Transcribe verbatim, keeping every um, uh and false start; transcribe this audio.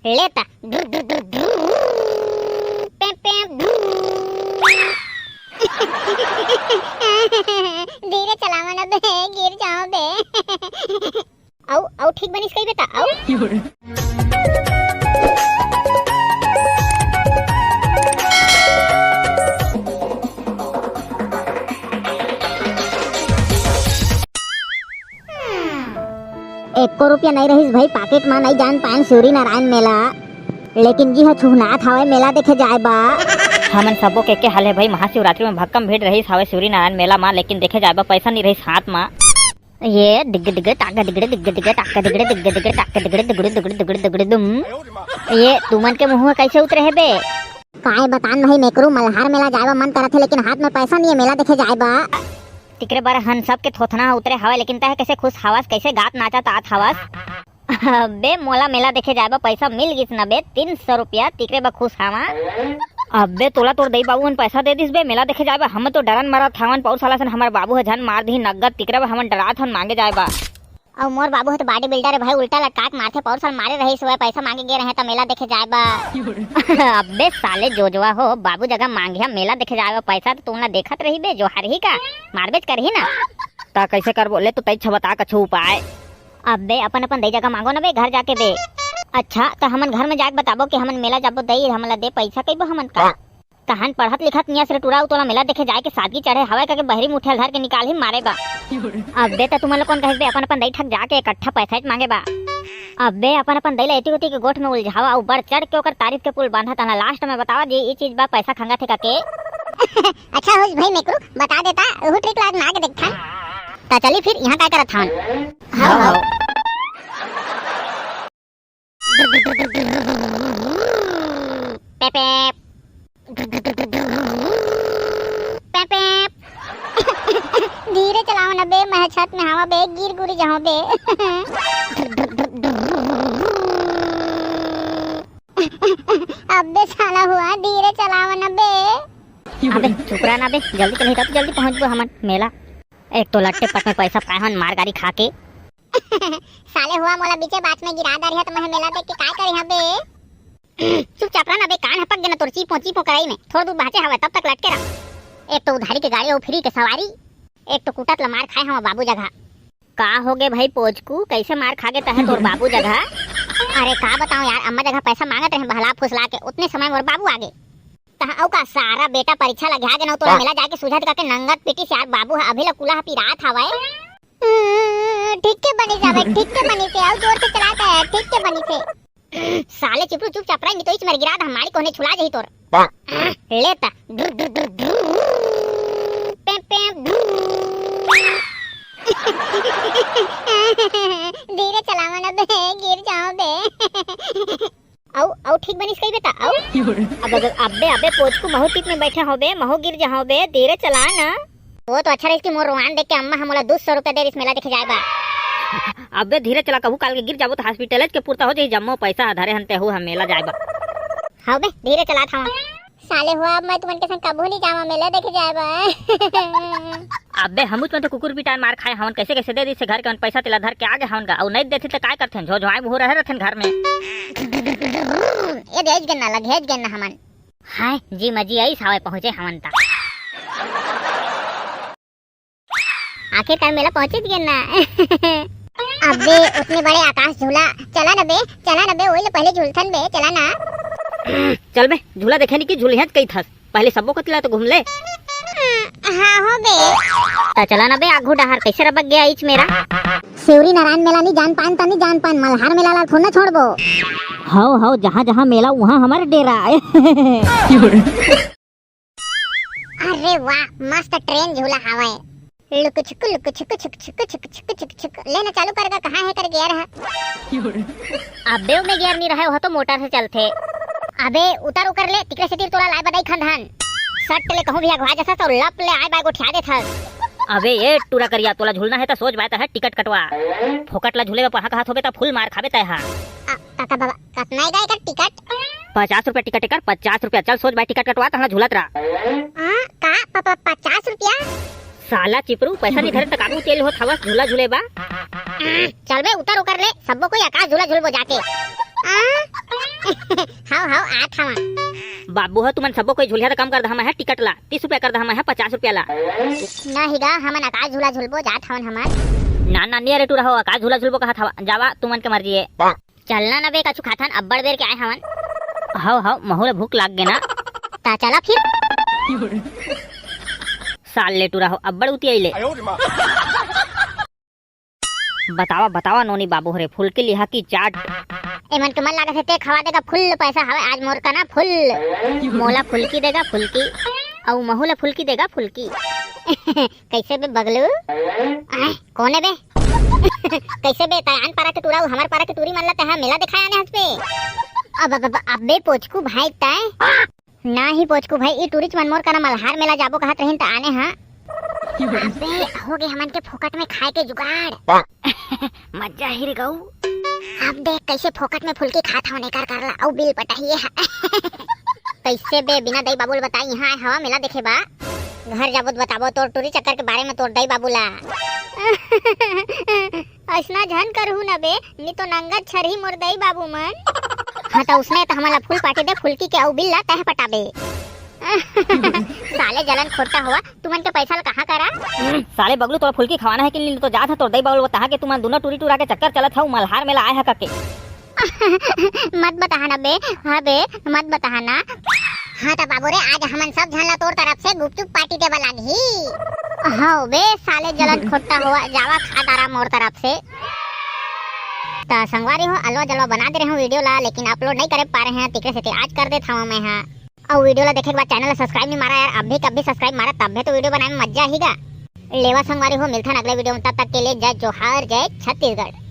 ले त। पें, पें। धीरे चलावा ना बे, गिर जाओ बे। अउ, अउ ठीक बनिस कही बे त, अउ? एको रुपया नइ रहिस भाई पाकिट म, नइ जान पाएन शिवरी नारायण मेला। लेकिन जी ह छुहनात हवय मेला देखे जाए बा। हमन सबो के एके हाल हे भाई, महाशिवरात्रि म भक्कम भीड़ रहिस हवय शिवरी नारायण मेला म, लेकिन देखे जाए बा पइसा नइ रहिस हाथ म। ये दिग्गे दिग्गे टाका दिगड़े दिग्गे दिग्गे टाका दिगड़े दिग्गे दिग्गे टाका दिगड़े दिगड़े दिगड़े दिगड़े दिगड़े दुम। ये तुमन के मुंह कइसे उतरे हे बे? काय बतान भाई मेकरू, मल्हार मेला जाए बर मन करत हे, लेकिन हाथ में पैसा नइ हे मेला देखे जाए बर। तिकरे बर हन सब के थोथना ह उतरे हवय, लेकिन तह कइसे खुश हवस, कइसे गात नाचत आत हवस? अबे मोला मेला देखे जाए बर पैसा मिल गिस न बे, तीन सौ रुपया, तिकरे बर खुश हवा। अबे तोला तोर दई बाबू मन पैसा दे दिस बे मेला देखे जाए बर, हम तो डरन मरत हवन, पौर साला सन हमर बाबू ह झन मार दिही नगद, तिकरे बर हमन डरात हन मांगे जाए बर। अउ मोर बाबू ह तो body builder हे भाई, उल्टा लटका के मारथे। पौर साल मारे रहिस हवय, पैसा मांगे गे रहे त मेला देखे जाए बर। अबे साले जोजवा हो, बाबू जगह मांगिया मेला देखे जाए बर पैसा, त तुमला देखत रही बे, जोहारही का? मारबेच करही ना। त कइसे करबो? ले तो तइच बता कछु उपाय। अबे अपन अपन दई जगह मांगो ना बे, घर जाके बे। अच्छा त हमन घर में जाके बताबो कि हमन मेला जाबो, दई हमला दे पैसा, कहिबो हमन का? तहन पढ़त लिखत नियस रे टूरा, तोला मेला देखे जाए के सादगी चढ़े हवय कहिके बहरी मुठिया धर के निकालही मारे बा। अबे त तुमन ल कोन कहिस बे, अपन अपन दई ठक जाके इकट्ठा पैसा मांगे बा। अबे अपन अपन दई ल एती ओती के गोठ में उलझावा अउ बढ़ चढ़ के ओकर तारीफ के पुल बांधा, तहन last में बतावा जी ई चीज बा पैसा खंगत हे कहिके। अच्छा होइस भाई मेकरू, बता देता, ओहू trick ला आजमा के देखथन। त चली फिर, इहाँ काय करत हन? हव, हव। पें, पें। पें, पें। धीरे चलाओ ना बे, मैं छत में हवा बे, गिर गुरी जाओ बे। अबे साला हुआ, धीरे चलाओ ना बे। अबे चुप रह ना बे, जल्दी चलही तब जल्दी पहुंचबो हमन मेला। एक तो लट्टे पट में पैसा पाए हन मार गाड़ी खा के। साले हुआ मोला बीचे बात में गिरा डारिहा त मैं मेला देख के काय करिहा बे? चुपचाप रह ना बे, कान हपक गे ना तोर चीपो चीपो करई में। थोड़ा दूर बाँचे हवय तब तक लटके रह। एक तो उधारी के गाड़ी अउ free के सवारी, एक तो कुटत ल मार खाए हवं बाबू जगह। का होगे भाई पोचकू, कइसे मार खागे तहे तोर बाबू जगह? अरे का बताऊं यार, अम्मा जगह पैसा मांगत रहे बहला फुसला के, उतने समय मोर बाबू आगे। तहाँ अउ का सारा बेटा परीक्षा लगे आगे न तोला मेला जाके सुझत का के नंगत पीटिस यार बाबू ह अभी ल कुला ह पिरात हवय। हम्म, ठीक के बनिस हवय, ठीक के बनिस हे, अउ जोर से चलात हे, ठीक के बनिस हे। साले चिपरू चुपचाप रह, नहीं तो इच मेर गिरा द, हमारी कोने छुला जाही तोर। ले त। पें, पें। धीरे चलावा ना बे, गिर जाओ बे। अउ, अउ ठीक बनिस कही बेटा, अउ? अब, अब, अबे, अबे, पोचकू महू टीप में बैठे हो बे, महू गिर जाओ बे, धीरे चला ना। वो तो अच्छा रहिस कि मोर रोआन देख के अम्मा ह मोला दू सौ रुपया दे दिस मेला देखे जाए बा। अबे धीरे चला, कहू काल के गिर जाबो त hospital के पुरता हो जाही जम्मो पैसा ह धरे हन तेहू ह मेला जाए बा। हव बे, धीरे चलात हवं। साले हो, अब मैं तुमन के संग कभू नहीं जावा मेला देखे जाए बा। अबे हमू तुमन तो कुकुर पिटाए मार खाए हवन, कैसे कैसे दे दिस घर के पैसा तेला धर के आगे हवन गा, अउ नहीं देथे त काय करथेन, झोझोआए मुहू रहे रहथेन घर में। ये भेज गेन ना, लग भेज गेन ना हमन। हाय जी मजी आई सावे पहुंचे हवन ता। आखिरकार मेला पहुंचिस गेन ना। अबे उतने बड़े आकाश झूला, चला न बे, चला न बे, ओइले पहले झूलथन बे, चला ना। चल बे, झूला देखे नहीं कि झूलिहत कही थस, पहले सबो कति ला तो घूम ले। हाँ हो बे। त चला न बे, आघू डहार कैसे रबक गया इच मेरा। सेवरी नारायण मेला नहीं जान पान, त नहीं जान पान, मल्हार मेला ला थोड़ा ना छोड़बो। हव हव, जहाँ जहाँ मेला वहाँ हमारे डेरा। अरे वाह, मस्त ट्रेन झूला हवय। लुक छुक, लुक छुक, छुक छुक, छुक छुक, छुक छुक। ले ना, चालू कर गा, कहाँ है कर गियर है? अबे ओमे गियर नहीं रहे, वह तो मोटर से चलथे। अबे उतर उकर ले, तिकरे से तीर तोला लाए बदाई खंधान। सट ले कहूँ भी अगवा जसा तो लप ले आए बाय गोठिया देथस। अबे ये टूरा करिया, तोला झूलना है तो सोच बाय त है टिकट कटवा। फोकट ला झूले में पहा कहा थोबे त फुल मार खाबे तय हा। आ, काका बाबा, कतना ए गा एकर टिकट? पचास रुपया टिकट एकर, पचास रुपया। चल सोच बाय टिकट कटवा, तहला झूलत रहा। आ, प-, प-, पचास रुपया? साला चिपरू, पैसा नहीं धरे त काबू तेल होत हवस झूला झूले बा। आ, चल बे, उतर उकर ले, सबो कोई आकाश झूला झूलबो जाके। आ, हव हव, आत हवं। बाबू हो, तुमन सबो कोई झुलिहा त कम कर दहा, मैं ह टिकट ला तीस रुपया कर दहा, मैं ह पचास रुपया ला। नहीं गा, हमन आकाश झूला झुलबो, जात हवन हमन। ना ना, नहीं अरे टूरा हो, आकाश झूला झुलबो कहत हवा, जावा तुमन के मर्जी है। चलना न बे, कछु खाथन, अब्बड़ बेर के आए हवन। हव हव, महू ल भूख लाग गे ना। ता चला फिर। साले टूरा हो, अब्बड़ उतियाइले। बतावा बतावा नोनी बाबू हरे, फुल्की लिहा की चाट? एमन के मन लागत हे ते खवा देगा, फुल पैसा हवे आज मोर कना, फुल। मोला फुल्की देगा फुल्की, अउ महू ला फुल्की देगा फुल्की। कैसे बे बगलू? आय, कोने बे? कैसे बे, तय आन पारा के टूरा अउ हमर पारा के टूरी मन ला तय मेला देखाय आने हस बे? अब, अब, अब, अबे पोचकू भाई तय। ना ही पोचकू भाई, ई टूरीच मन मोर करा मल्हार मेला जाबो कहत रहिन त आने हा। अबे, हो गे हमन के फोकट में खाए के जुगाड़। मजा ही रे गऊ। अब देख कैसे फोकट में फुल्की खात हवन एकर कर ला, अउ बिल पटाइए हा। कैसे बे, बिना दई बाबू ल बताई यहाँ आए हवा मेला देखे बा? घर जाबो त बताबो तोर टूरी चक्कर के बारे में तोर दई बाबू ला। अइसना झन करहू न बे, नी तो नंगत छरही मोर दई बाबू मन। हाँ, त उसने त हमन ला फुल पार्टी दे, फुल्की के अउ बिल ला तह पटाबे। साले जलन खोट्टा होवा, तुमन के पैसा ला कहाँ करा? साले बगलू, तोर फुल्की खवाना है कि नहीं? तो जात है तोर दई बाबू ला, तहाँ के तुमन दोनों टूरी टूरा के चक्कर चलत हव, मल्हार मेला आए है कके। मत बताहा ना बे, हाँ बे, मत बताहा ना। हाँ त बाबू रे, आज हमन सब झन ला तोर तरफ से गुपचुप पार्टी देवा लागही। हाँ बे, साले जलन खोट्टा होवा, जावा खा डारा मोर तरफ से। त संगवारी हो, अलवा जलवा बना दे रहे हूँ वीडियो ला, लेकिन अपलोड नहीं करे पा रहे हैं, तिकरे सेती आज कर देत हवं मैं हा। अउ वीडियो ला देखे के बाद चैनल ला सब्सक्राइब नहीं मारा यार, अभी कभी सब्सक्राइब मारा, तभे तो वीडियो बनाए में मजा आही गा। लेवा संगवारी हो, मिलथन अगले वीडियो में, तब तक के लिए जय जोहार, जय छत्तीसगढ़।